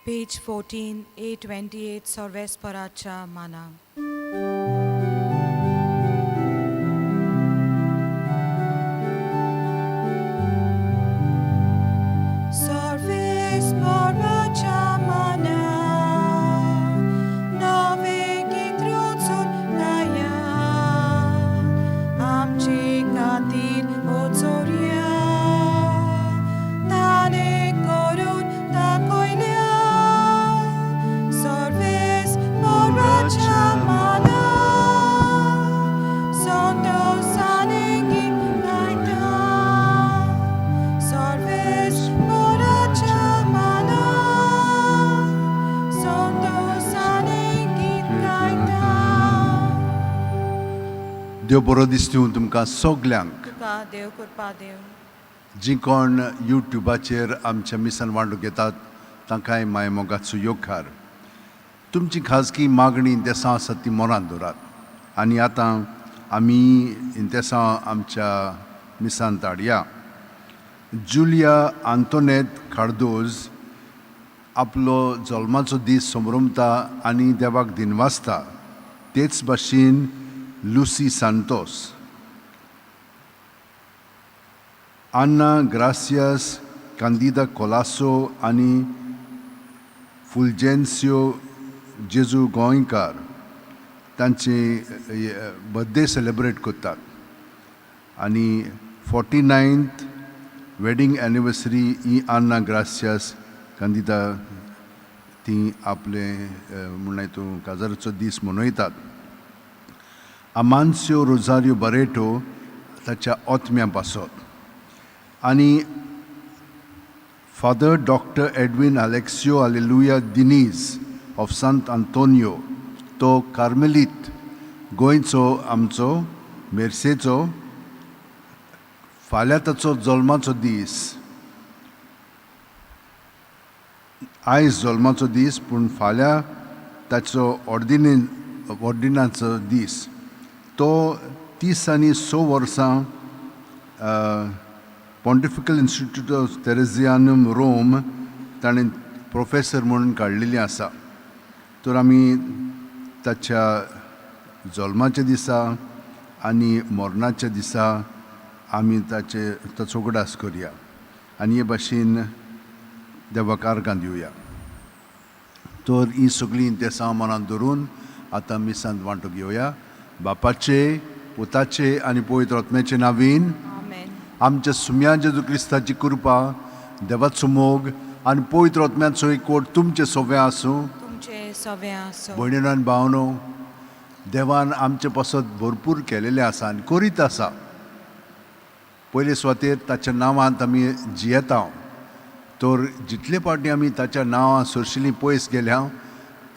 Page 14, A28, Sorvesparacha Mana. Sorvesparacha Mana, Nove Gitrotsun Kaya, Amche Katir Otsoria, Tane Korun Takoilya, Sorvesparacha Mana, Sonto Sanengin Kaita, Sorvesparacha Mana, Sonto Sanengin Kaita. देव बरो दिसता तुमकां सगल्यांक. तुका देव कृपा देव. जी कोण युट्युबाचेर आमच्या मिसान वांटूंक येतात तांकांय माय मोगाचो योगकार. तुमची खाजगी मागणी इंतेसांव आसात ती मनांत दवरात आनी आतां आमी इंतेसांव आमच्या मिसांत हाडया. जुलिया आंतोनेत कार्दोज आपलो जल्माचो दीस समरमता आनी देवाक दिनवासता. तेच भाशेन लुसी सांतोस, अन्ना ग्रासियस, कांदिदा कोलासो आनी फुलजेन्सियो जेजू गोंयकार तांचे बर्थडे सेलेब्रेट करतात आनी 49th wedding anniversary ही अन्ना ग्रासियस कांदिदा ती आपले म्हणल्यार तूं काजाराचो दीस मनयतात. अमानसियो रोजारियो बरेटो ताच्या ओतम्या पासत आनी फादर डॉक्टर एडविन अलेक्सियो आलेलुया दिनीज ऑफ सांत आंतोनियो, तो कार्मेलीत गोंयचो, आमचो मेर्सेचो, फाल्यां ताचो जल्माचो दीस. आयज जल्माचो दीस पूण फाल्यां ताचो ऑर्डिनाचो दीस. तो 36 वर्सां पॉन्टिफिकल इन्स्टिट्यूट ऑफ तेरेजियानम, रोम ताणें प्रोफेसर म्हणून काडलेली आसा. तर आमी ताच्या जल्माच्या दिसा आनी मरणाच्या दिसा आमी ताचो उगडास करया आनी हे भाशेन देवाक आर्गां दिवया. तर ही सगळीं इंतेसांव मनांत धरून आतां मिसांत वांटूंक घेवया. बापाचे, पुताचे आनी पवित्र आत्म्याचे नांवान. आमेन. आमच्या सुम्या जेजू क्रिस्ताची कृपा, देवाचो मोग आनी पवित्र आत्म्याचो एकवट तुमचे सोबे आसूं. तुमचे सवे आसो. भयणीनो आनी भावनो, देवान आमचे पासत भरपूर केलेलें आसा आनी करीत आसा. पयले सुवातेर ताच्या नांवांत आमी जियेता. तर जितले फावटी आमी ताच्या नांवां सरशिलीं पयस गेल्या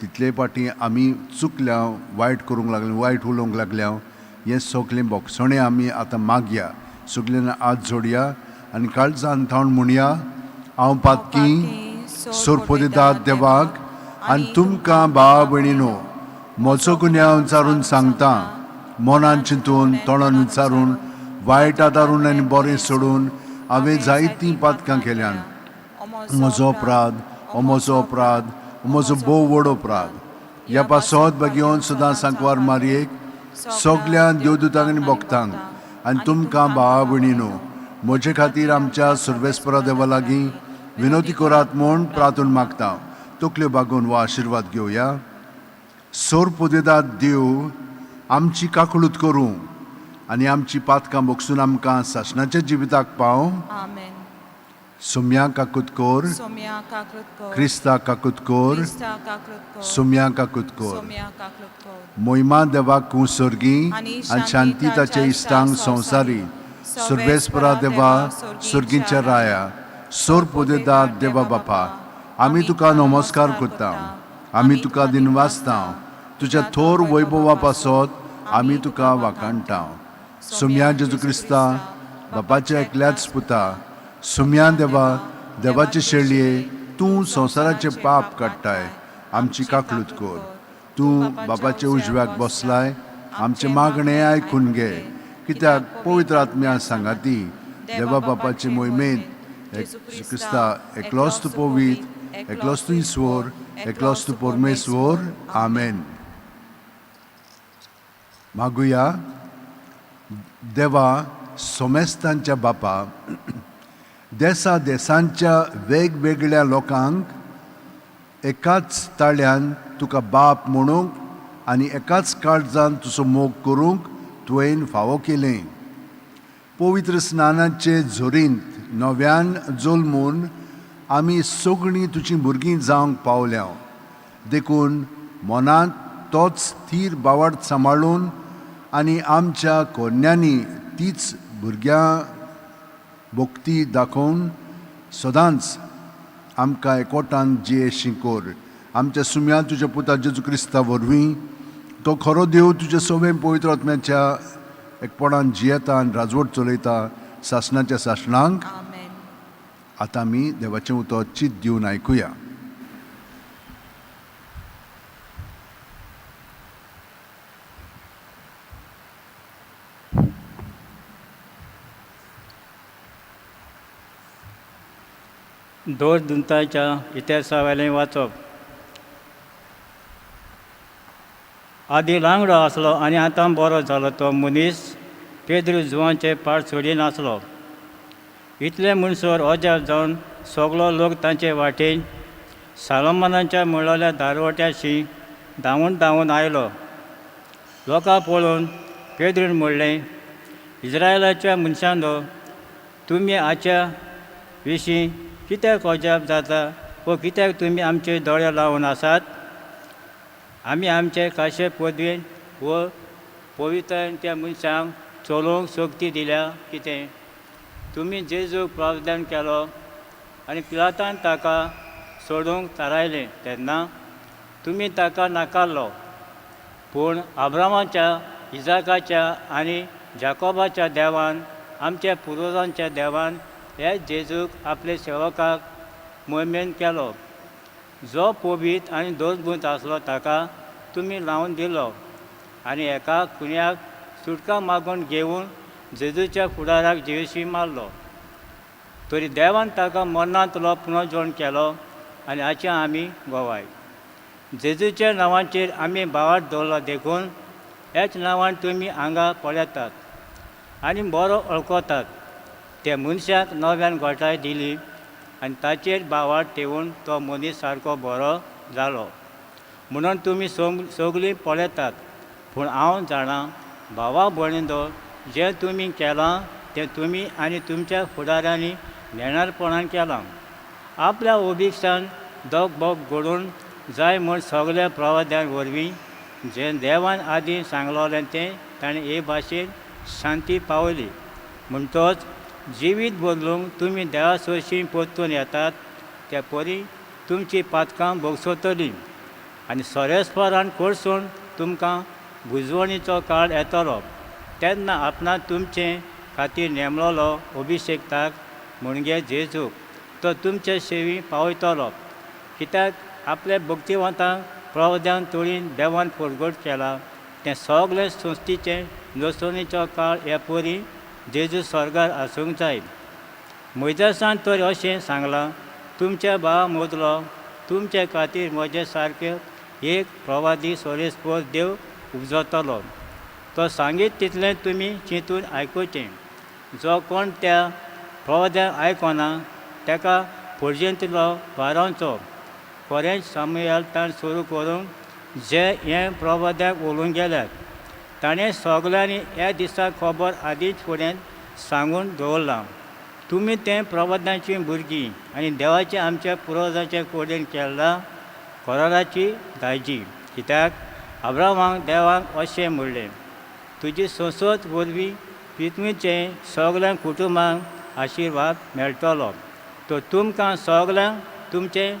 तितले फावटी आमी चुकल्या, वायट करूंक लागले, वायट उलोवंक लागल्या. हें सगळें भोगसणें आमी आतां मागया. सगल्यांनी हात जोडया आनी काळजान थावन म्हणया, हांव पातकी सोरपोदेदाद देवाक आनी तुमकां भाव भयणीनो म्हजो गुन्यांव विचारून सांगता. मनान चिंतून, तोंडान विचारून, वायट आदारून आनी बरें सोडून हांवें जायतीं पातकां केल्यान. म्हजो अपराध, हो म्हजो अपराध, हो म्हजो भोव व्हड अपराध. ह्या पासत भाग्यवंत सदां सांकवार मारयेक, सगल्या देवदूतांक आनी भक्तांक आनी तुमकां भावा भयणीनो म्हजे खातीर आमच्या सर्वेस्परा देवा लागीं विनवती करात म्हूण प्रार्थून मागता. तकल्यो बागोवन हो आशिर्वाद घेवया. सोरपुदेदाद देव आमची काकळूत करूं आनी आमची पातकां भोगसून आमकां सासणाच्या जिविताक पावं. आमेन. सुम्या काकूत कोर. सोम्या काकृत कर. क्रिस्ता काकूत कोर. क्रिस्ता काकृत कर. सुम्या काकूत कोर. सोम्या काकृत कर. मोहिमा देवाक सर्गी आनी शांती ताच्या इश्टांक संवसारी. सर्वेस्परा देवा, सर्गीच्या राया, सोर पुदेदा देवा बापा, आमी तुका नमस्कार करता, आमी तुका दिनवासता. तुज्या थोर वैभवा पासत आमी तुका वाखाणटा. सुम्या जेजू क्रिस्ता, बापाच्या एकल्याच पुता, सुम्या देवा, देवाचे शेळये, तूं संवसाराचे पाप काडटाय, आमची काकळूत कर. तूं बापाच्या उजव्याक बसलाय, आमचे मागणे आयकून घे. कित्याक पवित्र आत्म्या सांगाती देवा बापाचे मोहिमेंत क्रिस्ता एकलोच तूं पवित्र. एकलोच तूं ईश्वर, एकलोच तूं परमेश्वर. आमेन. मागुया. देवा, सोमेस्तांच्या बापा, देसा देसांच्या वेगवेगळ्या लोकांक एकाच ताळ्यान तुका बाप म्हणूंक आनी एकाच काळजान तुजो मोग करूंक तुवें फावो केलें. पवित्र स्नानाचे झोरींत नव्यान जल्मून आमी सगळीं तुजीं भुरगीं जावंक पावल्या. देखून मनांत तोच थीर बावड सांबाळून आनी आमच्या कोन्यांनी तीच भुरग्यां भक्ती दाखोवन सदांच आमकां एकवटान जियेशी कर, आमच्या सुम्या तुज्या पुता जेजू क्रिस्ता वरवीं. तो खरो देव, तुज्या सवें पवित्र आत्म्याच्या एकपणान जियेता आनी राजवट चलयता सासणाच्या सासणांक. आमेन. आतां आमी देवाचें उतर चित दिवन आयकुया. दोश दुंताच्या इतिहासावेलें वाचप. आदी लांगडो आसलो आनी आतां बरो जालो तो मनीस पेद्रू जुवांचे पाट सोडिनासलो. इतले म्हणसर अजाप जावन सगलो लोक तांचे वाटेन सालोमनाच्या मुळाल्या दारवट्याशी धांवून धांवून आयलो. लोकां पळोवन पेद्रून म्हणलें, इज्रायलाच्या मनशांनो, तुमी हाच्या विशीं कित्याक अजाप जाता वो कित्याक तुमी आमचे दोळे लावन आसात? आमी आमचे काशे पदवेन वो पवित्रायेन त्या मनशांक चलोवंक शक्ती दिल्या कितें? तुमी जेजूक प्रावधान केलो आनी पिलातान ताका सोडूंक थारायलें तेन्ना तुमी ताका नाकारलो. पूण आब्रामाच्या, इजाकाच्या आनी जाकोबाच्या देवान, आमच्या पुर्वजांच्या देवान ह्या जेजूक आपले सेवकाक मोहिमेन केलो, जो पवीत आनी दोशगुंत आसलो ताका तुमी लावन दिलो आनी एका खुन्याक सुटका मागून घेवन जेजूच्या फुडाराक जिवेशी मारलो. तरी देवान ताका मरणांतलो पुनर्जोण केलो आनी हाचे आमी गोवाय. जेजूच्या नांवाचेर आमी भावार्थ दवरलो देखून ह्याच नांवान तुमी हांगा पळयतात आनी बरो वळखतात. त्या मनशाक नव्यान घोटाय दिली आनी ताचेर भावार्थ ठेवून तो मनीस सारको बरो जालो म्हणून तुमी सगळीं पळयतात. पूण हांव जाणां भावा भयणींनो, जें तुमी केलां तें तुमी आनी तुमच्या फुडाऱ्यांनी नेणारपणान केलां. आपल्या अभिक्षान दगबग घडून जाय म्हूण सगल्या प्रवाद्यां वरवीं जें देवान आदीं सांगलोलें तें ताणें हे भाशेन शांती पावयली. म्हणटच जिवीत बदलूंक तुमी देवा सोरशीं परतून येतात त्या परी तुमचीं पातकां भोगसतलीं आनी सोरेस्परान कोळसून तुमकां बुजवणीचो काळ येतलो तेन्ना आपणा तुमचे खातीर नेमलोलो अभिशेकताक म्हणजे जेजूक तो तुमचे सेवी पावयतलो. कित्याक आपल्या भक्तिवंतांक प्रवद्यान तोळीन देवान फरगट केला तें सगळें संस्थीचें नसणीचो काळ हे परी जेजू स्वर्गार आसूंक जाय. म्हज्यासान तर अशें सांगलां, तुमच्या भावा मदलो तुमचे खातीर म्हजे सारके एक प्रवादी सोरेस्पर देव उपजतलो. तो सांगीत तितलें तुमी चिंतून आयकुचें. जो कोण त्या प्रवाद्याक आयकना ताका पुर्जेंतलो भारांचो खरेंच सामुयाल ताण सुरू करूंक जे हे प्रवाद्याक उलोवंक गेल्यात ताणें सगल्यांनी ह्या दिसा खबर आदींच फुडें सांगून दवरलां. तुमी तें प्रवाद्यांची भुरगीं आनी देवाचे आमच्या पुर्वजांचे कडेन केल्ला कराराची दायजी. कित्याक अब्रामाक देवाक अशें म्हणलें, तुजी संसद वरवीं पृथ्वीचे सगळ्या कुटुंबांक आशिर्वाद मेळटलो. तो तुमकां सगळ्यांक तुमचे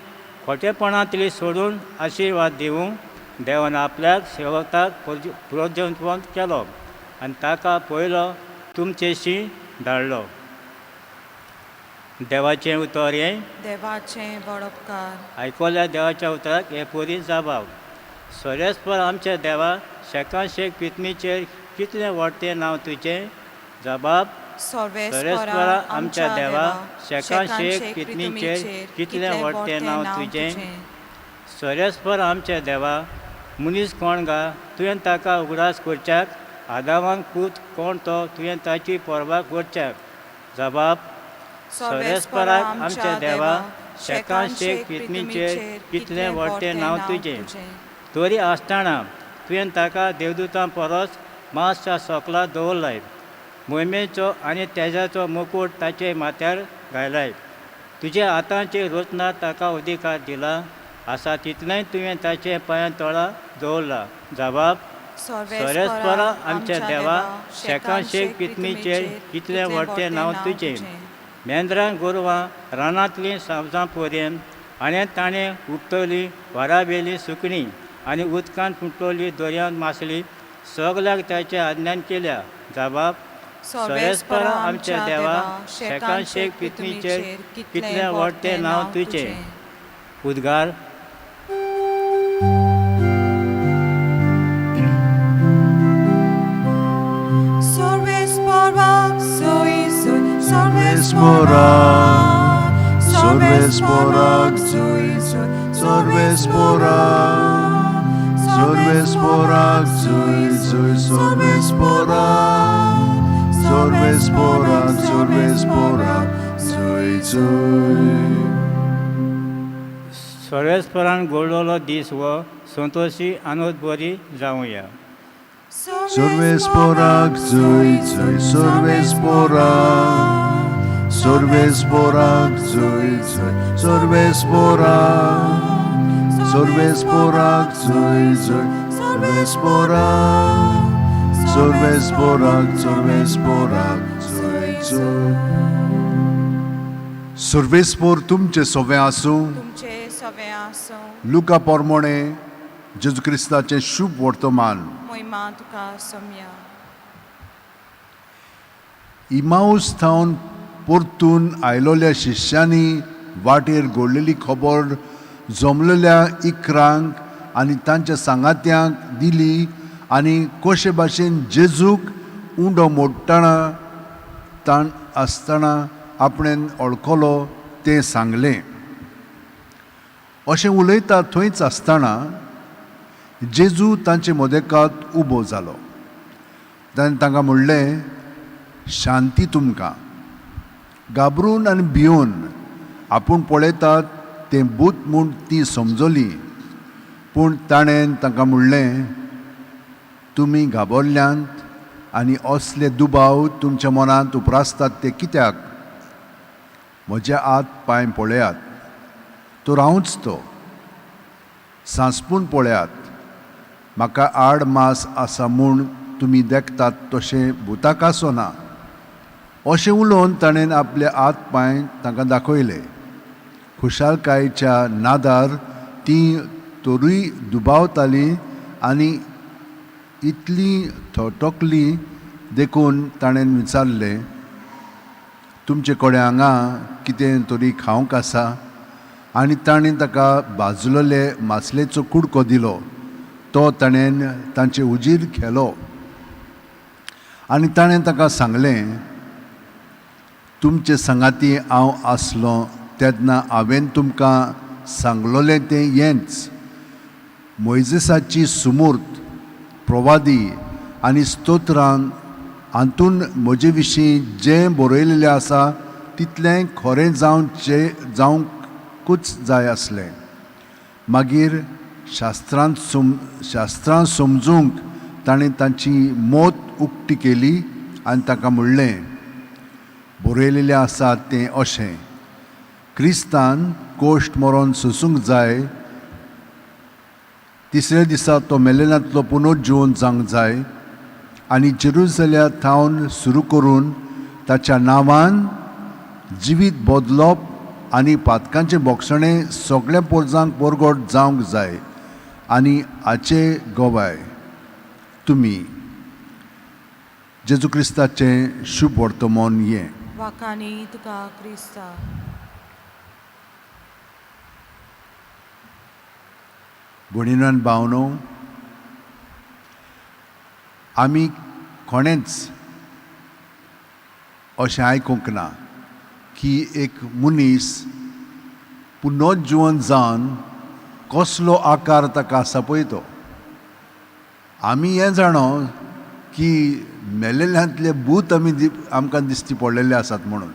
खोटेपणांतली सोडून आशिर्वाद दिवंक देवान आपल्याक सेवकाक प्रोजवंत केलो आनी ताका पयलो तुमचेशी धाडलो. देवाचें उतर हें. देवाचें बरोपकार. आयकल्या देवाच्या उतराक हे परी जाबाव. सोरेस्पर आमच्या देवा, शेकान शेक पितमीचेर कितलें व्हडतें नांव तुजें. जबाब सर्वेस्परा आमच्या देवा, शेकानशेक पितनीचेर कितलें व्हडतें नांव तुजें. सर्वेस्पर आमच्या देवा, मनीस कोण गा तुवें ताका उगडास करच्याक, आदावान पूत कोण तो तुवें ताची पर्वा करच्याक. जबाब. सर्वेस्पराक आमच्या देवा, शेकानशेक पितनीचेर कितलें व्हडतें नांव तुजें. तरी आसतना तुवें ताका देवदूतां परस मातशा सकला दवरलाय, मोहिमेचो आनी तेजाचो मुकूट ताचे माथ्यार घायलाय. तुज्या हातांचे रचना ताका अधिकार दिला आसा तितलेंय तुवें ताचे पांयां तळा दवरला. जबाब. सर्वेस्परा आमच्या देवा, शेकानशेक पितनीचेर कितलें व्हडतें नांव तुजें. मेंद्रां गोरवां रानांतलीं सावजां पर्यंत आनी ताणें उपटली वारावेली सुकणीं आनी उदकांत फुटलोली दर्यांत मासली सगल्याक ताचे आज्ञान केल्या. जबाब. सर्वेस्परा आमच्या देवा, शेकानशेक पितनीचेर कितलें व्हडतें नांव तुजें. उद्गार. Sorvespora, sorvespora, sorvespora, sorvespora, sorvespora, sorvespora, sorvespora, सर्वेस्परान गोडलेलो दीस हो संतोशी आनंद बरी जावया. Sorvespora, sorvespora, sorvespora, sorvespora, sorvespora, sorvespora, sorvespora, sorvespora. सर्वेस्पोर तुमचे सोवे आसूं. तुमचे सवे आसूं. लुका पोरमोणे जेजू क्रिस्ताचें शुभ वर्तमान. मोहिमा तुका सोम्या. इमाऊस थावन परतून आयलोल्या शिश्यांनी वाटेर घडलेली खबर जमलेल्या इकरांक आनी तांच्या सांगात्यांक दिली आनी कशे भाशेन जेजूक उंडो मोडटना ताण आसतना आपणें वळखलो तें सांगलें. अशें उलयता थंयच आसतना जेजू तांचे मदेकात उबो जालो. ताणें तांकां म्हणलें, शांती तुमकां. घाबरून आनी भिवन आपूण पळयतात तें भूत म्हूण ती समजली. पूण ताणें तांकां म्हणलें, तुमी घाबरल्यांत आनी असले दुबाव तुमच्या मनांत उप्रासतात ते कित्याक? म्हज्या हात पांय पळयात, तर हांवूच तो. सांसपून पळयात, म्हाका आड मास आसा म्हूण तुमी देखतात तशें भुताक आसना. अशें उलोवन ताणें आपले हात पांय तांकां दाखयले. खुशालकायेच्या नादार तीं तरूय दुबावतालीं आनी इतली थटकली देखून ताणें विचारलें, तुमचे कडेन हांगा कितें तरी खावंक आसा? आनी ताणें ताका भाजलेले मासलेचो कुडको दिलो. तो ताणें तांचे उजीर खेलो आनी ताणें ताका सांगलें, तुमचे सांगाती हांव आसलो तेन्ना हांवें तुमकां सांगलोलें तें हेंच. मोयजेसाची सुमूर्त, प्रवादी आनी स्तोत्रां हातून म्हजे विशीं जें बरयलेलें आसा तितलें खरें जावचें जावंकूच जाय आसलें. मागीर शास्त्रां समजूंक ताणें तांची मत उक्ती केली आनी ताका म्हणलें, बरयलेलें आसा तें अशें, क्रिस्तान कोश्ट मरोन सोसूंक जाय, तिसऱ्या दिसा तो मेलेनांतलो पुनर्जिवन जावंक जाय आनी जेरुजल्या थावन सुरू करून ताच्या नांवान जिवीत बदलप आनी पातकांचें बोगसणें सगळ्या पोरजांक परगट जावंक जाय आनी हाचे गवाय तुमी. जेजू क्रिस्ताचें शुभ वर्तमान हें. वाखाणी तुका क्रिस्ता. भयणीनो भावनो, आमी कोणेंच अशें आयकूंक ना की एक मनीस पुनोज्जीवन जावन कसलो आकार ताका आसा पळय तो. आमी हें जाणो की मेलेल्यांतले भूत आमी आमकां दिश्टी पडलेले आसात म्हणून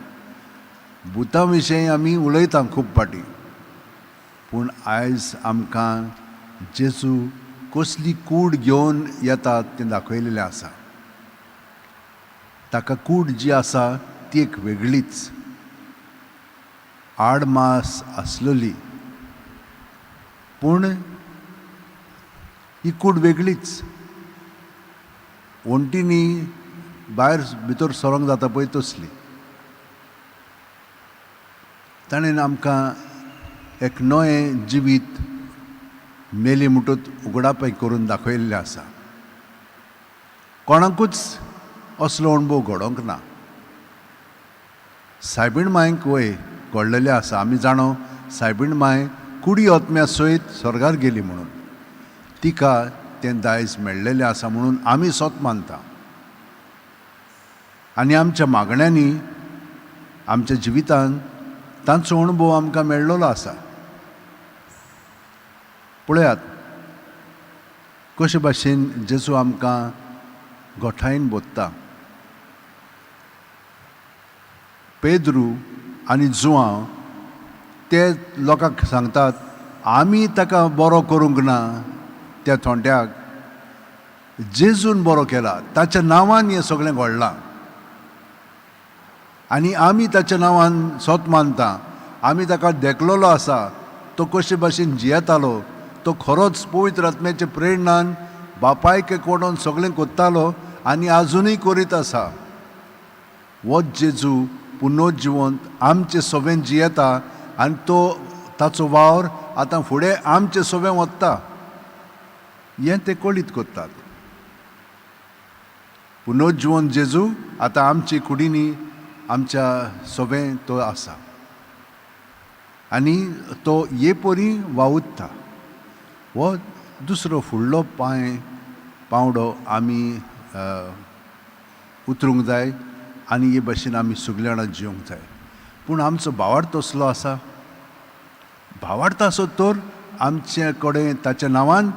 भुतां विशयी आमी उलयता खूब फावटी. पूण आयज आमकां जेजू कसली कूड घेवन येता तें दाखयलेलें आसा. ताका कूड जी आसा ती एक वेगळीच आडमास आसलेली, पूण ही कूड वेगळीच. वण्टींनी भायर भितर सरोंक जाता पळय तसली. ताणें आमकां एक नवें जिवीत मेली म्हणटूच उगडापय करून दाखयल्लें आसा. कोणाकूच असलो अणभव घडोवंक ना. सायबीण मांयक वय घडलेलें आसा. आमी जाणो सायबीण मांय कुडी आत्म्या सयत स्वर्गार गेली म्हणून तिका तें दायज मेळ्ळेलें आसा म्हणून आमी सोत मानता. आनी आमच्या मागण्यांनी आमच्या जिवितान तांचो अणभव आमकां मेळ्ळोलो आसा. पळयात कशे भाशेन जेजू आमकां गोठायेन बोत्ता. पेद्रू आनी जुआंव ते लोकांक सांगतात आमी ताका बरो करूंक ना, त्या थोंट्याक जेजून बरो केला, ताच्या नांवान हें सगळें घडलां आनी आमी ताच्या नांवान सोत मानता. आमी ताका देखलेलो आसा, तो कशे भाशेन जियेतालो, तो खरोच पवित्र आत्म्याच्या प्रेरणान बापायक कोणून सगळें कोत्तालो आनी आजुनूय करीत आसा. हो जेजू पुनोजिवंत आमचे सोबेन जियेता आनी तो ताचो वावर आतां फुडें आमचे सोबें वता हें ते कळीत करतात. पुनोजिवंत जेजू आतां आमचे कुडींनी आमच्या सोबें तो आसा आनी तो हे परी वावुरता. हो दुसरो फुडलो पांय पांवडो आमी उतरूंक जाय आनी हे भाशेन आमी सगल्या जाणां जिवंक जाय. पूण आमचो भावार्थ तसलो आसा. भावार्थ आसत तर आमचे कडेन ताच्या नांवान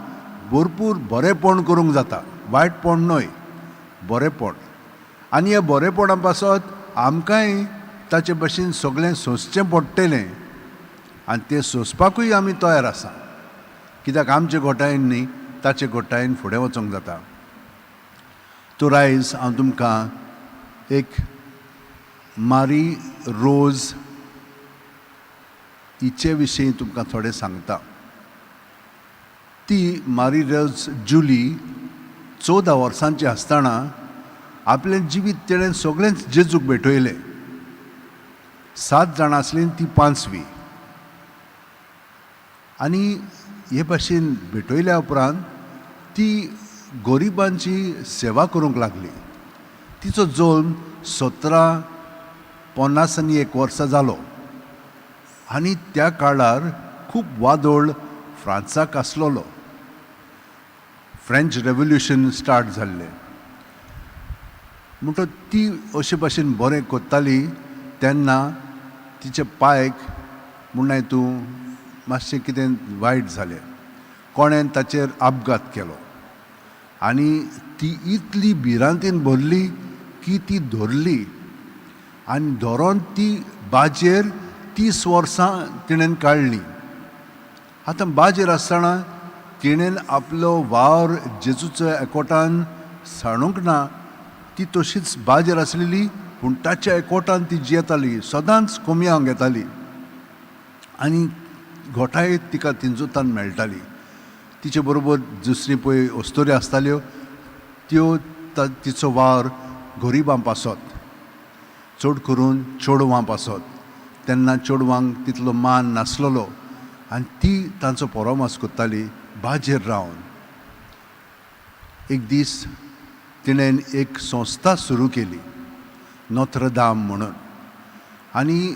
भरपूर बरेंपण करूंक जाता, वायटपण न्हय, बरेंपण. आनी ह्या बरेंपणा पासत आमकांय ताचे भाशेन सगळें सोंसचें पडटलें आनी तें सोंसपाकूय आमी तयार आसा. कित्याक आमचे गोठायेन न्ही, ताचे गोठायेन फुडें वचोंक जाता. तर आयज हांव तुमकां एक मारी रोज हिचे विशीं तुमकां थोडें सांगता. ती मारी रोज जुली 14 वर्सांची आसतना आपलें जिवीत तिणें सगळेंच जेजूक भेटयलें. 7 जाणां आसलीं, ती 5वी. आनी हे भाशेन भेटयल्या उपरांत ती गरिबांची सेवा करूंक लागली. तिचो जल्म 1751 वर्सां जालो आनी त्या काळार खूब वादळ फ्रांसाक आसलेलो. फ्रेंच रेवोल्युशन स्टार्ट जाल्लें. म्हणटच ती अशे भाशेन बरें करताली तेन्ना तिच्या पायक म्हणनाय तूं मातशें कितें वायट जालें, कोणें ताचेर अपघात केलो आनी ती इतली भिरांतीन भरली की ती धरली आनी धरोन ती बाजेर 30 वर्सां तिणें काडलीं. आतां बाजेर आसतना तिणें आपलो वावर जेजूचो एकवटान सांडूंक ना. ती तशीच बाजेर आसलेली, पूण ताच्या एकवटान ती जियेताली, सदांच कोमयांक घेताली आनी घोटाय तिका तिंजुतान मेळटाली. तिचे बरोबर दुसरी पळय अस्तोऱ्यो आसताल्यो त्यो तिचो वावर गरिबां पासत, चड करून चेडवां पासत. तेन्ना चेडवांक तितलो मान नासलेलो आनी ती तांचो परोमास करताली बाजेर रावन. एक दीस तिणें एक संस्था सुरू केली, नोत्रदाम म्हणून. आनी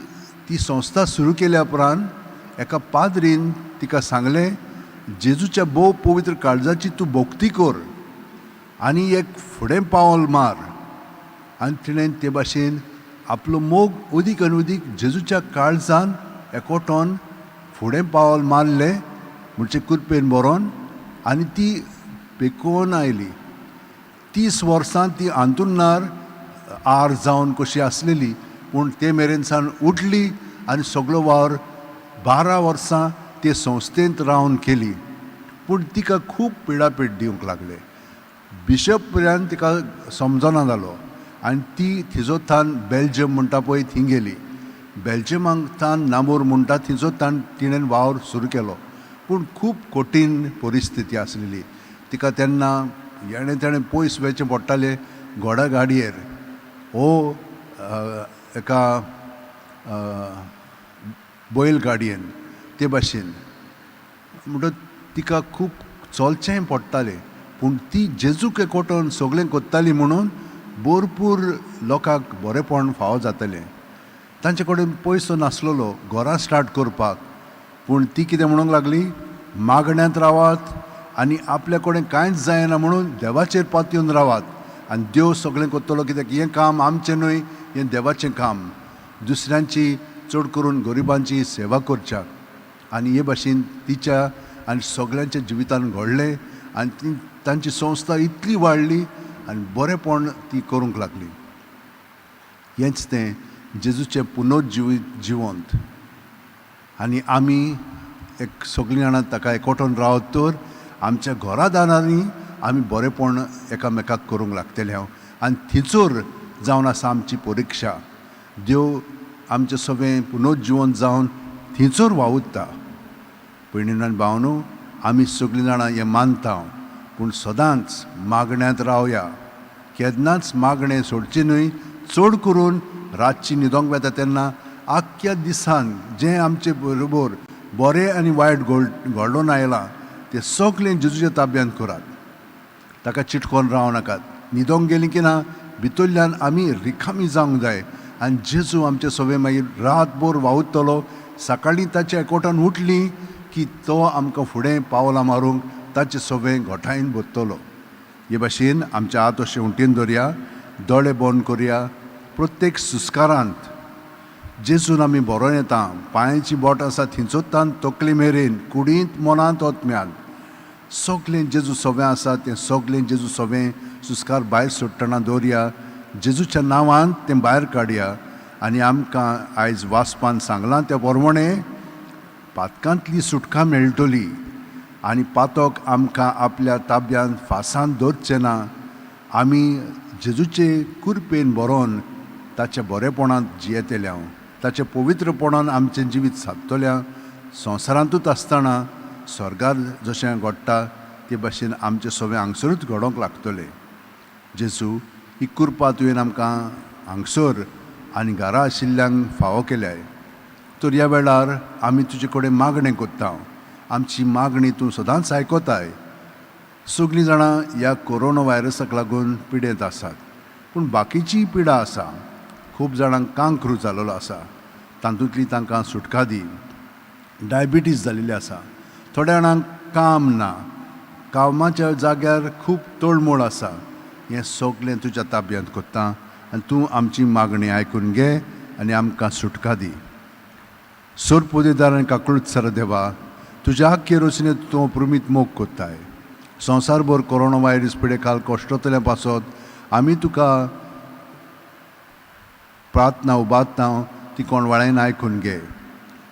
ती संस्था सुरू केल्या उपरांत एका पाद्रीन तिका सांगलें, जेजूच्या भोव पवित्र काळजाची तूं भक्ती कर आनी एक फुडें पावल मार. आनी तिणें ते भाशेन आपलो मोग अदीक आनी अदीक जेजूच्या काळजान एकोटोन फुडें पावल मारलें म्हणजे कुरपेन बरोवन आनी ती पेकोवन आयली. 30 वर्सां ती अंतुरणार आर जावन कशी आसलेली, पूण ते मेरेन सान उठली आनी सगलो वावर 12 वर्सां ते संस्थेंत रावन केली. पूण तिका खूब पिडापीड दिवंक लागले. बिशप पर्यंत तिका समजना जालो आनी ती थिजो थान बेल्जियम म्हणटा पळय थंय गेली. बेल्जियमाक थान नामूर म्हणटा थिंचो तान तिणें वावर सुरू केलो. पूण खूब कठीण परिस्थिती आसलेली. तिका तेन्ना येणें तेणें पयस वचचें पडटालें घोडा गाडयेर ओ एका बैल गाडयेन ते भाशेन. म्हणटकच तिका खूब चलचेंय पडटालें. पूण ती जेजूक एकवटून सगळें करताली म्हणून भरपूर लोकांक बरेंपण फावो जातालें. तांचे कडेन पयसो नासलेलो घरां स्टार्ट करपाक, पूण ती कितें म्हणूंक लागली, मागण्यांत रावात आनी आपल्या कडेन कांयच जायना म्हणून देवाचेर पातयेवन रावात आनी देव सगळें करतलो, कित्याक हें काम आमचें न्हय, हें देवाचें काम. दुसऱ्यांची चड करून गरिबांची सेवा करच्याक. आनी हे भाशेन तिच्या आनी सगळ्यांच्या जिवितान घडलें आनी ती तांची संस्था इतली वाडली आनी बरेंपण ती करूंक लागली. हेंच तें जेजूचें पुनर्जिवीत जिवंत. आनी आमी एक सगळीं जाणां ताका एकवटून रावत तर आमच्या घरा दारांनी आमी बरेंपण एकामेकाक करूंक लागतले हांव. आनी थंयसर जावन आसा आमची परिक्षा. देव आमचें सगळें पुनर्जिवंत जावन थंयसर वावुरता. भयणीन आनी भावनो, आमी सगळीं जाणां हें मानता, पूण सदांच मागण्यांत रावया. केन्नाच मागणें सोडचें न्हय. चड करून रातची न्हिदोंक वता तेन्ना आख्ख्या दिसान जें आमचे बरोबर बरें आनी वायट घडोवन आयलां तें सगळें जेजूच्या ताब्यांत करात. ताका चिटकोन रावं नाकात. न्हिदोंक गेलीं की ना भितरल्यान आमी रिकामी जावंक जाय आनी जेजू आमचे सगळें मागीर रातभर वावुरतलो. सकाळीं ताच्या एकवटान उठली की तो आमकां फुडें पावलां मारूंक ताचें सगळें घोटायन भरतलो. हे भाशेन आमच्या हात अशें उंटीन दवरया, दोळे बंद करया. प्रत्येक सुस्कारांत जेजून आमी बरोवन येता. पांयाची बोट आसा थंयचोच तान तकली मेरेन, कुडींत, मनांत, ओतम्यांत सगळें जेजू सगळें आसा तें सगळें जेजू सगळें सुस्कार भायर सोडटना दवरया. जेजूच्या नांवान तें भायर काडया आनी आमकां आयज वाचपान सांगलां त्या प्रमाणें पातकांतली सुटका मेळटली आनी पातक आमकां आपल्या ताब्यांत फासांत दवरचें ना. आमी जेजूचे कुरपेन बरोवन ताच्या बरेपणांत जियेतले हांव, ताच्या पवित्रपणान आमचें जिवीत सादतलें. संवसारांतूच आसतना स्वर्गार जशें घडटा ते भाशेन आमचें सगळें हांगसरूच घडोवंक लागतलें. जेजू, ही कुरपा तुवें आमकां हांगसर आनी घरा आशिल्ल्यांक फावो केल्याय. तर ह्या वेळार आमी तुजे कडेन मागणें करता. आमची मागणी तूं सदांच आयकताय. सगळीं जाणां ह्या कोरोना व्हायरसाक लागून पिडेंत आसात, पूण बाकीचीय पिडा आसा. खूब जाणांक कांक्रू जाल्लो आसा, तातूंतली तांकां सुटका दी. डायबिटीज जाल्ली आसा, थोड्या जाणांक काम ना, कामाच्या जाग्यार खूब तोळमोळ आसा. हें सगळें तुज्या ताब्यांत करता आनी तूं आमची मागणी आयकून घे आनी आमकां सुटका दी. सोरपोदेदार आनी काकळूत सर देवा, तुज्या आख्खे रचनेत तूं प्रमीत मोग कोत्ताय. संवसारभर कोरोना व्हायरस पिडे खाल कश्टतल्या पासत आमी तुका प्रार्थना उबारता, ती कोण वाळ्यान आयकून घे.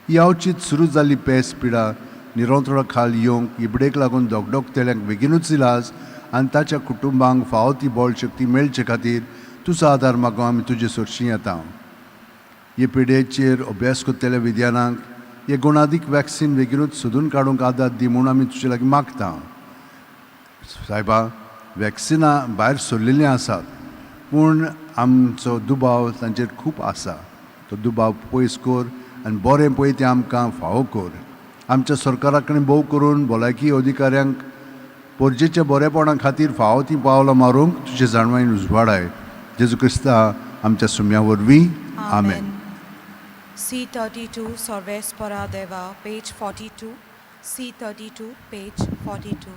ही अवचीत सुरू जाल्ली पेस पिडा निरंतळ खाल येवंक इबडेक लागून धगधगतल्यांक बेगिनूच इलाज आनी ताच्या कुटुंबांक फावो ती बळ शक्ती मेळचे खातीर तुजो आदार मागून आमी तुजे सरशीं येता. हे पिडेचेर अभ्यास करतल्या विद्यानांक हे गुणादीक वॅक्सीन बेगिनूच सोदून काडूंक आदार दी म्हूण आमी तुजे लागीं मागता. सायबा, वॅक्सिनां भायर सरलेलीं आसात, पूण आमचो दुबाव तांचेर खूब आसा. तो दुबाव पयस कर आनी बरें पळय तें आमकां फावो कर. आमच्या सरकारा कडेन भोव करून भलायकी अधिकाऱ्यांक परजेच्या बरेपणा खातीर फावो तीं पावलां मारूंक तुजे जाणवायेन उजवाडाय. जेजू क्रिस्ता आमच्या सुम्या वरवीं, आमेन. C32, Sarvespara Deva, page 42. C32, page 42.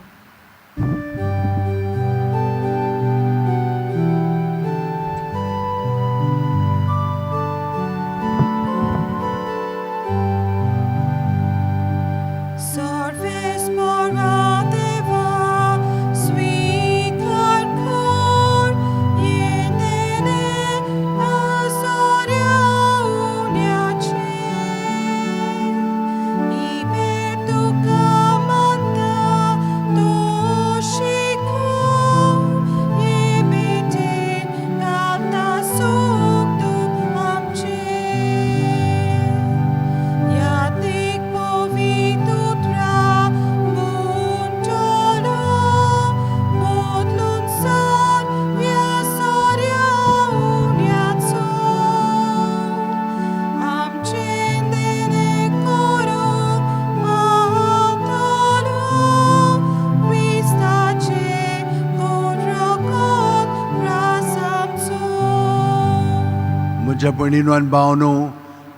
म्हज्या भयणीनो आनी भावनो,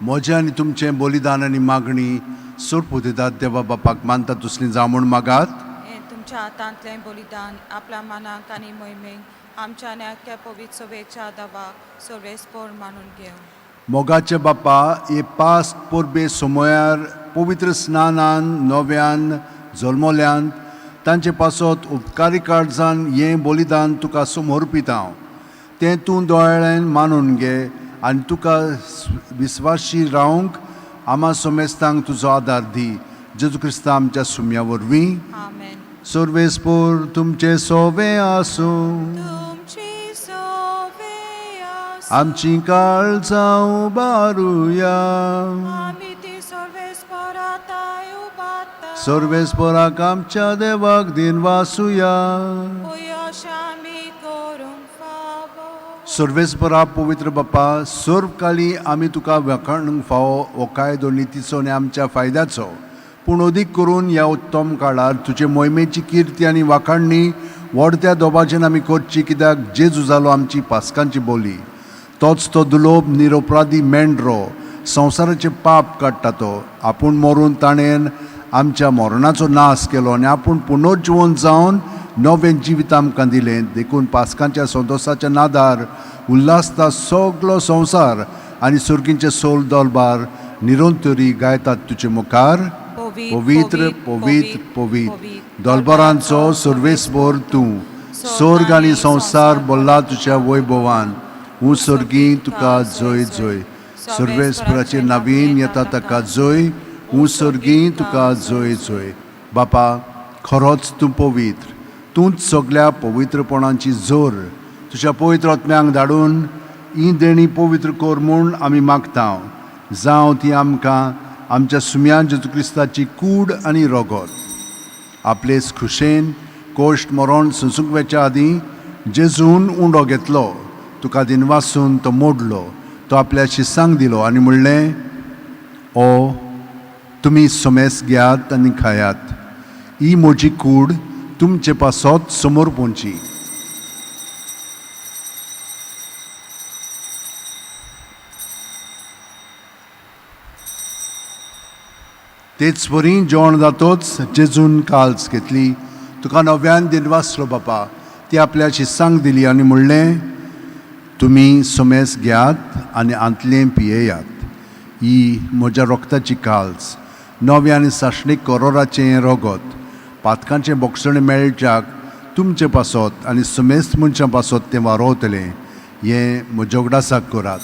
म्हजें आनी तुमचें बलिदान आनी मागणी सोरपुतेतात देवा बापाक मानता तसली जावं म्हूण मागात. हें तुमच्या हातांतलें बलिदान आपल्या मनाक आनी मोहिमेक आमच्या आनी आख्ख्या पवित्र सभेच्या दावाक सर्वेस्पोर मानून घेवं. मोगाचे बापा, हे पास परबे समयार पवित्र स्नानान नव्यान जल्मल्यान तांचे पासत उपकारी काळजान हें बलिदान तुका समर्पित हांव. तें तूं दोळ्यान मानून घे आनी तुका विस्वाशी रावंक आमा समेस्तांक तुजो आदार दी. जेजू क्रिस्ता आमच्या सुम्या वरवीं. आमेन. सर्वेस्पोर तुमचें सोवें आसूं. तुमची सोवे आसूं. आमची काळजां उबारुया. आमी ती सर्वेस्पोरा ताय उबारता. सर्वेस्पोराक आमच्या देवाक दिनवासुया. अशें आमी करूंक फावो. सर्वेस्परा पवित्र बापा, सर्व काली आमी तुका वखाणूंक फावो हो कायदो नितीचो आनी आमच्या फायद्याचो, पूण अदीक करून ह्या उत्तम काळार तुजे मोहिमेची किर्ती आनी वाखाणणी व्हडत्या दोबाचेन आमी करची, कित्याक जेजू जालो आमची पास्कांची बोली. तोच तो दुलोब निरोपराधी मेंढरो संवसाराचें पाप काडटा. तो आपूण मरून ताणें आमच्या मरणाचो नाश केलो आनी आपूण पुनर्जिवन जावन नवें जिवीत आमकां दिलें. देखून पास्कांच्या संतोसाच्या नादार उल्हासता सगलो संवसार आनी सुर्गींचे सोल दलबार निरंतरी गायतात तुजे मुखार, पवित्र पवित्र पवित्र दलबारांचो सर्वेस्पोर तूं. स्वर्ग आनी संवसार बोल्ला तुज्या वैभवान. हूं स्वर्गी तुका जय जय. सर्वेस्पराचे नवीन येता ताका जय. हूं स्वर्गी तुका जय जय. बापा, खरोच तूं पवित्र, तूंच सगल्या पवित्रपणाची जोर. तुज्या पवित्र आत्म्यांक धाडून ही देणी पवित्र कर म्हूण आमी मागता. जावं ती आमकां आमच्या सुम्यान जेजू क्रिस्ताची कूड आनी रगत. आपलेच खुशेन कोश्ट मरण सोंसूंक वेच्या आदीं जेजून उंडो घेतलो, तुका दिनवासून तो मोडलो, तो आपल्या शिसांक दिलो आनी म्हणलें, ओ तुमी समेस घेयात आनी खायात, ही म्हजी कूड तुमचे पासत समोर पोंची. तेच वरी जेवण जातोच जेजून काल्स घेतली, तुका नव्यान दिनवासलो बापा, ती आपल्या शिसांक दिली आनी म्हणलें, तुमी समेस घेयात आनी आंतलें पियेयात, ही म्हज्या रोगताची काल्स, नव्या आनी सासणीक करोराचें रगत, पातकांचें बोगसणें मेळच्याक तुमचे पासत आनी समेस्त मनशां पासत तें वारोवतलें. हें म्हज्या उगडासाक करात.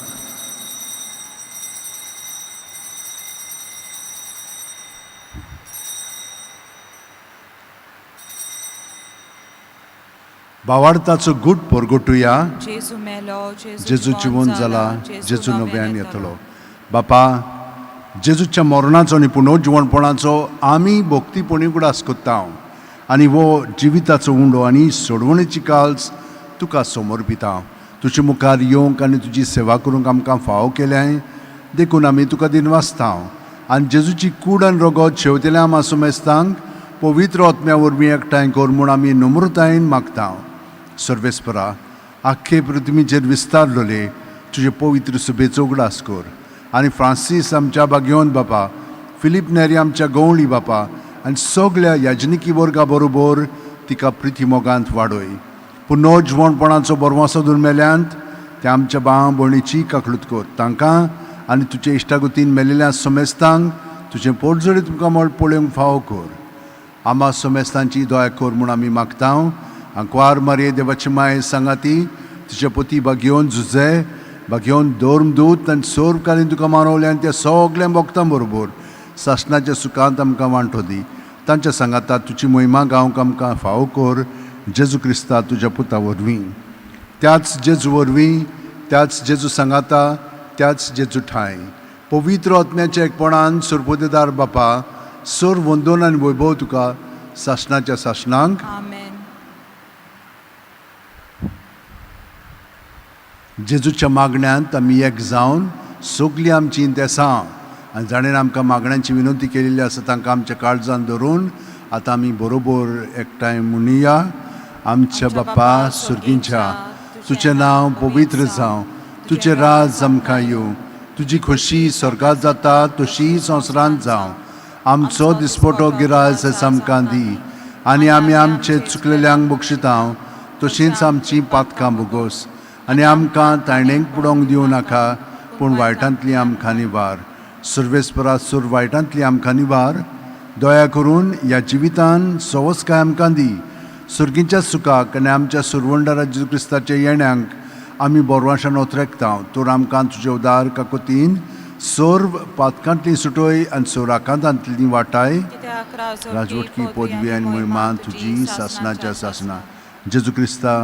भावार्थाचो गूट परगटुया. जेजू मेलो, जेजू जिवन जाला, जेजू नव्यान येतलो. बापा, जेजूच्या मरणाचो आनी पुनर्जिवणपणाचो आमी भक्तीपणी उगडास करता आनी हो जिविताचो उंडो आनी सोडवणेची काल्स तुका समर्पिता. तुजे मुखार येवंक आनी तुजी सेवा करूंक आमकां फावो केल्याय देखून आमी तुका दिनवासता आनी जेजूची कूड आनी रगत शेवतेल्या आमा सुमेस्तांक पवित्र आत्म्या वरवीं एकठांय कर म्हूण आमी नम्रतायेन मागता. सर्वेस्परा, आख्खे पृथ्वीचेर विस्तारलेले तुजे पवित्र सुबेचो उगडास कर आनी फ्रांसीस आमच्या बागेवन बापा, फिलीप नेरी आमच्या गवळी बापा आनी सगल्या याजनिकी वर्गा बरोबर तिका प्रिती मोगांत वाडय. पुनर्जिवणपणाचो बरवासो दुर्मेल्यांत त्या आमच्या भाव भयणीची काकळूत कर. तांकां आनी तुजे इश्टागतीन मेलेल्या समेस्तांक तुजें पोटजडी तुमकां मळ पळोवंक फावो कर. आमा समेस्तांची दया कर म्हूण आमी मागता. आंकवार मारये देवाची माय सांगाती तुजे पोती बागेवन झुजे, बागेवन धर्मदूत आनी सर्वकालीन तुका मानवले आनी त्या सगल्या भक्तां बरोबर सासणाच्या सुखांत आमकां वांटो दी. तांच्या सांगाता तुजी मोहिमा गावंक आमकां फावो कर. जेजू क्रिस्ता तुज्या पुता वरवीं, त्याच जेजू वरवीं, त्याच जेजू सांगाता, त्याच जेजू ठांय पवित्र आत्म्याच्या एकपणान सरपोतेदार बापा, सर वंदन आनी वैभव तुका सासणाच्या सासणांक. आमेन. जेजूच्या मागण्यांत आमी एक जावन सगलीं आमचीं देसां आनी जाणें आमकां मागण्यांची विनंती केलेली आसा तांकां आमच्या काळजान धरून आतां आमी बरोबर एकठांय म्हणुया. आमच्या बापा सुर्गींच्या, तुजें नांव पवित्र जावं, तुजें राज आमकां येवं, तुजी खोशी स्वर्गात जाता तशी संवसारांत जावं। आमचो दिसपटो गिरास आमकां दी आनी आमी आमचे चुकलेल्यांक बक्षिता तशींच आमची पातकां भोगोस आनी आमकां ताणेंक बुडोवंक दिवं नाका, पूण वायटांतली आमकां निवार। सर्वेस्परा सुर वायटांतली आमकां निवार। दया करून ह्या जिवितान सवसकाय आमकां दी। सुर्गीच्या सुखाक आनी आमच्या सुरवंडारा जेजू क्रिस्ताच्या येण्यांक आमी बोरवाशान ओतरेकता। तर आमकां तुजे उदार काकोतीन सर्व पातकांतली सुटय आनी सर्व आकांतांतली वाटाय। राजवटकी पदवी आनी महिमा तुजी सासणाच्या सासणा। जेजू क्रिस्ता,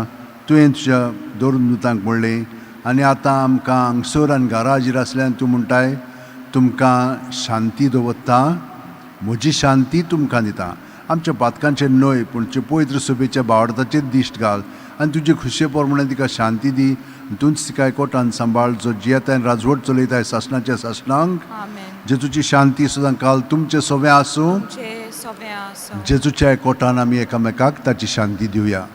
तुवें तुज्या दोन दुतांक म्हणलें आनी आतां आमकां हांगसर आनी घरा हाजीर आसल्यान तूं म्हणटाय, तुमकां शांती दवरता, म्हजी शांती तुमकां दिता। आमच्या पातकांचेर न्हय पूण तुजे पवित्र सभेच्या बावडताचेर दिश्ट घाल आनी तुजे खुशये प्रमाणे तिका शांती दी। तूंच तिका एकवटान सांबाळ, जो जियेता आनी राजवट चलयताय सासणाच्या सासणांक। जेजूची शांती सदां काल तुमचें सवें आसूं। जेजूच्या एकवटान आमी एकामेकाक ताची शांती दिवया।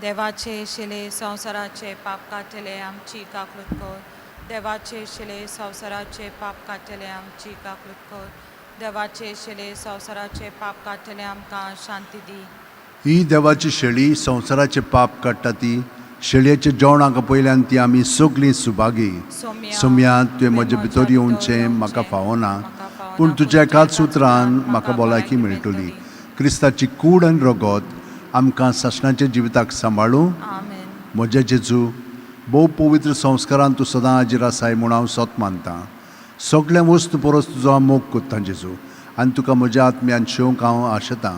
देवाचे शिले संवसाराचे पाप काडटले आमची काकूत कर। देवाचे शिले संवसाराचे पाप काडटले आमची काकूत कर। देवाचे शिले संवसाराचे पाप काडटले आमकां शांती दी। ही देवाची शेळी संवसाराचे पाप काडटा ती शेळयेच्या जेवणाक पयल्यान ती आमी सगळीं सुभागी। सोम्या, तुवें म्हजे भितर येवचें म्हाका फावना, पूण तुज्या एकाच उतरान म्हाका भलायकी मेळटली। क्रिस्ताची कूड आनी रगत आमकां सासणाच्या जिविताक सांबाळूं। म्हज्या जेजू, भोव पवित्र संस्कारान तूं सदां हाजीर आसाय म्हूण हांव सत मानतां। सगळ्या वस्तू परस तुजो हांव मोग कोत्ता जेजू, आनी तुका म्हज्या आत्म्यान शेवंक हांव आशेतां।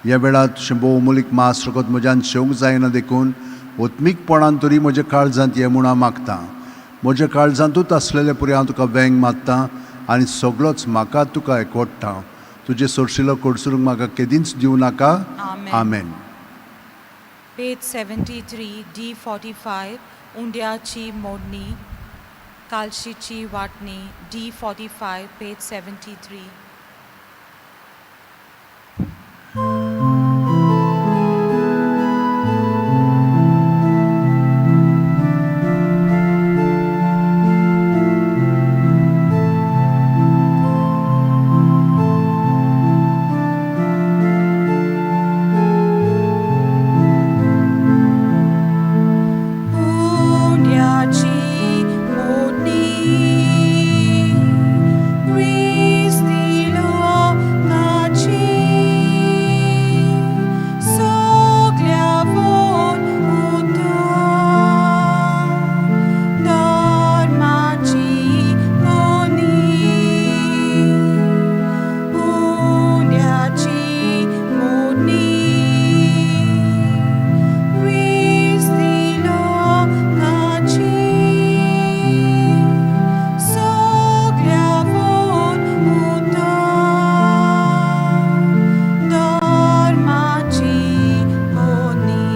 ह्या वेळार तुजें भोव अमोलीक मास रगत म्हज्यान शेवंक जायना देखून ओत्मीकपणान तरी म्हज्या काळजांत ये म्हूण हांव मागतां। म्हज्या काळजांतूच आसलेले पुरी हांव तुका वेंग मारता आनी सगळोच म्हाका तुका एकवटता। तुजें सोरशिलो कडसरूंक म्हाका केदींच दिवं नाका। आमेन। पेज 73 D45 उंड्याची मोडणी कालशीची वांटणी D45 page 73। उंड्याची मोडणी क्रिस्ती लोकाची सगल्या वोन उतर धर्माची मोनी। उंड्याची मोडणी क्रिस्ती लोकाची सगल्या वोन उतर धर्माची मोनी।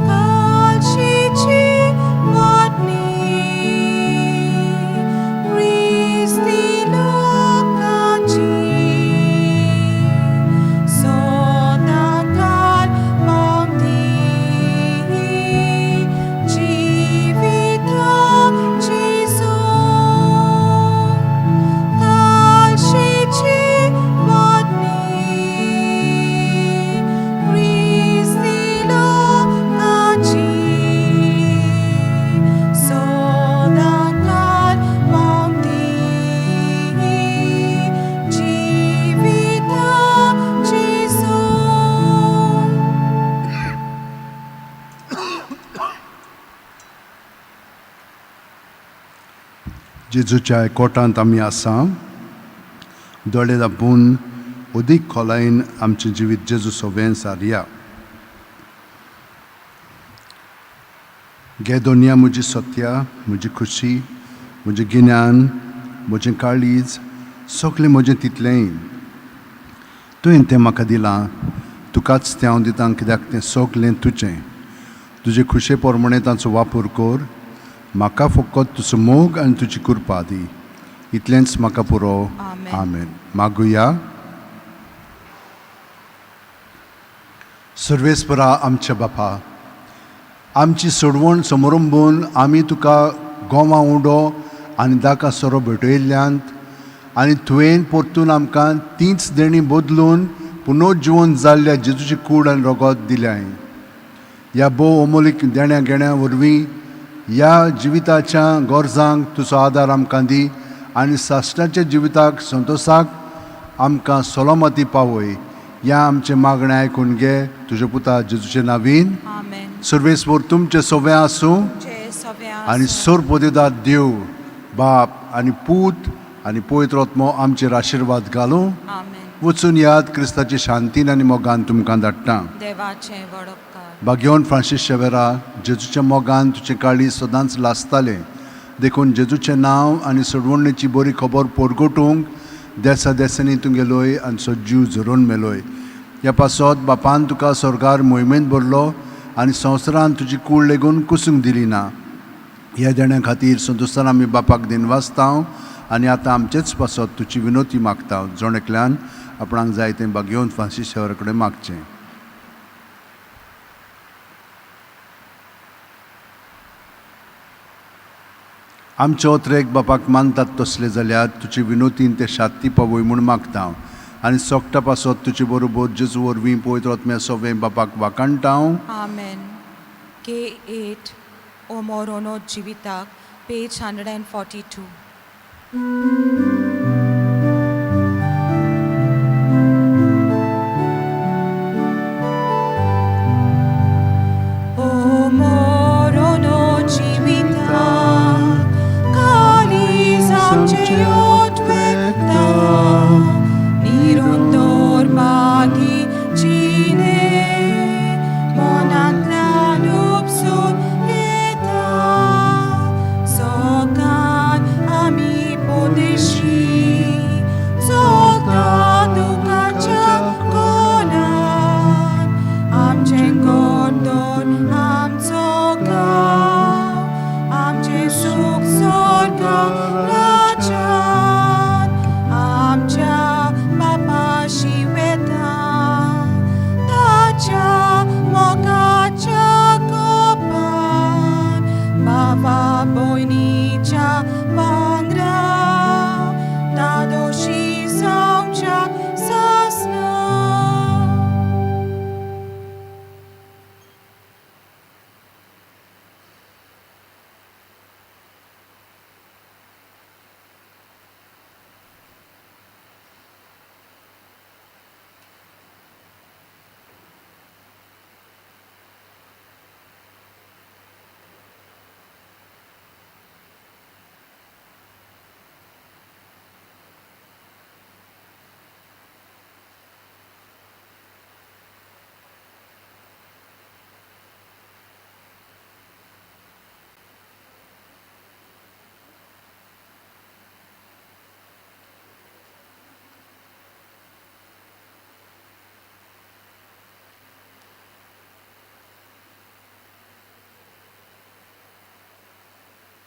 कालशीची वांटणी क्रिस्ती लोकाची सदां काल पावती जिविताची सोब। कालशीची वांटणी क्रिस्ती लोकाची सदां काल पावती जिविताची सोब। जेजूच्या एकवटांत आमी आसा। दोळे दाबून अदीक खोलायेन आमचें जिवीत जेजू सोवें सारया। घे दोनया म्हजी सत्या, म्हजी खुशी, म्हजें गिन्यान, म्हजें काळीज, सगळें म्हजें तितलेंय तुवें तें म्हाका दिलां। तुकाच तें हांव दितां, कित्याक तें सगळें तुजें। तुजे खुशे प्रमाणे तांचो वापर कर। म्हाका फकत तुजो मोग आनी तुजी कृपा दी, इतलेंच म्हाका पुरो। आमेन। मागुया। सर्वेस्परा आमच्या बापा, आमची सोडवण समरंबून आमी तुका गोवा उंडो आनी दाका सोरो भेटयल्ल्यान आनी तुवें परतून आमकां तींच देणी बदलून पुनोजिवन जाल्ल्या जेजूची कूड आनी रगत दिल्याय. ह्या भोव अमोलीक देण्या घेण्या वरवीं ह्या जिविताच्या गरजांक तुजो आदार आमकां दी आनी साश्टाच्या जिविताक संतोशाक आमकां सलोमती पावय. ह्या आमचें मागणें आयकून घे तुज्या पुता जेजूचे नावीन. आमेन. सर्वेस्पर तुमचें सगळें आसूं तुमचे सगळें आनी आसूं. सोरपोदेदार देव बाप आनी पूत आनी पवित्र आत्मो आमचेर आशिर्वाद घालूं. आमेन. वचून याद क्रिस्ताची शांतीन आनी मोगान तुमकां धाडटा. देवाचें वडपकार. बागेवन फ्रांसीस शेवेरा, जेजूच्या मोगान तुजें काळीज सदांच लासतालें, देखून जेजूचें नांव आनी सोडवणेची बरी खबर परगटूंक देसा देसांनी तुगेलोय आनी सजीव झरोवन मेलोय. ह्या पासत बापान तुका स्वर्गार मोहिमेंत भरलो आनी संवसारान तुजी कूड लेगून कुसूंक दिली ना. ह्या देण्या खातीर संतोश्तान आमी बापाक दिनवासता आनी आतां आमचेच पासत तुजी विनोती मागता. जण एकल्यान आपणाक जाय तें बागेवन फ्रांसीस शेवरा कडेन मागचें. आमचे ओत्रेक बापाक मानतात तसले जाल्यार तुजे विनोतीन ते शांती पावय म्हूण मागता आनी सोगटा पासत तुजे बरोबर जेजू वरवीं पवित्र आत्म्या सगळें बापाक वाखाणटा हांव. आमेन. के 8 ओ मोरोनो जिविताक, पेज 142. ओ मोरोनो जिविताक काळीज आमचें ओतवेता, निरंतर बागी जिणे मनांतल्यान उपसून येता. सकाळ आमी पोदेशी चलता दुखाच्या कोणान, आमचें गोडदोर आमचो गांव, आमचें सूख स्वर्गा राज्यान, आमच्या बापाशी वेता ताच्या मोगाच्या कोपान, बाबा भयणीच्या वांगडा दादोशी जावच्या.